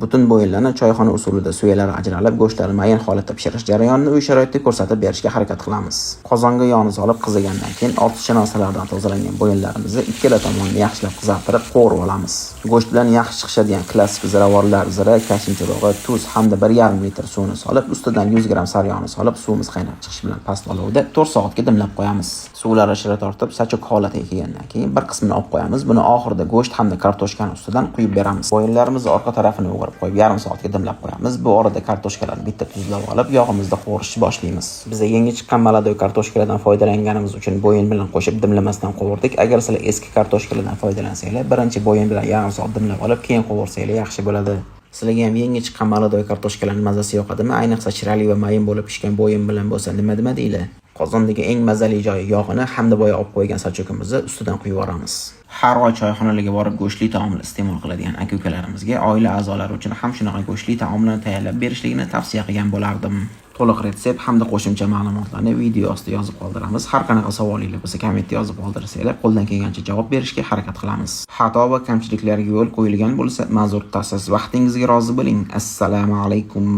Butun bo'yinlarni choyxona usulida suyalari ajralib, go'shtlari mayin holatda pishirish jarayonini uy sharoitida ko'rsatib berishga harakat qilamiz. Qozonga yog'ni solib qizigandan keyin ortiqcha narsalardan tozalangan bo'yinlarimizni ikkala tomonini yaxshilab qizartirib qovurib olamiz. Go'sht bilan yaxshi chiqishadigan klassik ziravorlar: zira, kashmir urug'i, tuz hamda 1,5 litr suvni solib, ustidan 100 gramm saryog'ni solib, suvimiz qaynab chiqishi bilan past olovda 4 soatga dimlab qo'yamiz. Suvlari shira tortib, сачок holatiga kelgandan keyin bir qismini olib qo'yamiz. Buni oxirida go'sht hamda kartoshkani ustidan quyib beramiz. Bo'yinlarimizni orqa tarafini o'girib qo'yib, yarim soatga dimlab qo'yamiz. Bu orada kartoshkalarni bitta tuzlab olib, yog'imizda qovurishni boshlaymiz. Biz yangi chiqqan молодой kartoshkalardan foydalanganimiz uchun bo'yin bilan qo'shib dimlamasdan qovurdik. Agar sizlar eski kartoshkalardan foydalansanglar, birinchi bo'yin bilan yarim soat dimlab olib, keyin qovursanglar yaxshi bo'ladi. Sizlarga ham yangi chiqqan молодой kartoshkalarning mazasi yoqadimi? Ayniqsa chiroyli va mayin bo'lib pishgan bo'yin bilan bo'lsa, nima nima deylar? Qozondagi eng mazali joyi yog'ini hamda boya olib qo'ygan сачок imizni ustidan quyib yuboramiz. Har oy choyxonalarga borib go'shtli taomlar iste'mol qiladigan aka-ukalarimizga oila a'zolari uchun ham shunaqa go'shtli taomlarni tayyorlab berishligini tavsiya qilgan bo'lardim. To'liq retsept hamda qo'shimcha ma'lumotlarni video ostida yozib qoldiramiz. Har qanaqa savolinglar bo'lsa, kommentda yozib qoldirsanglar, qo'ldan kelgancha javob berishga harakat qilamiz. Xato va kamchiliklarga yo'l qo'yilgan bo'lsa, ma'zur tutasiz. Vaqtingizga rozi bo'ling. Assalomu alaykum.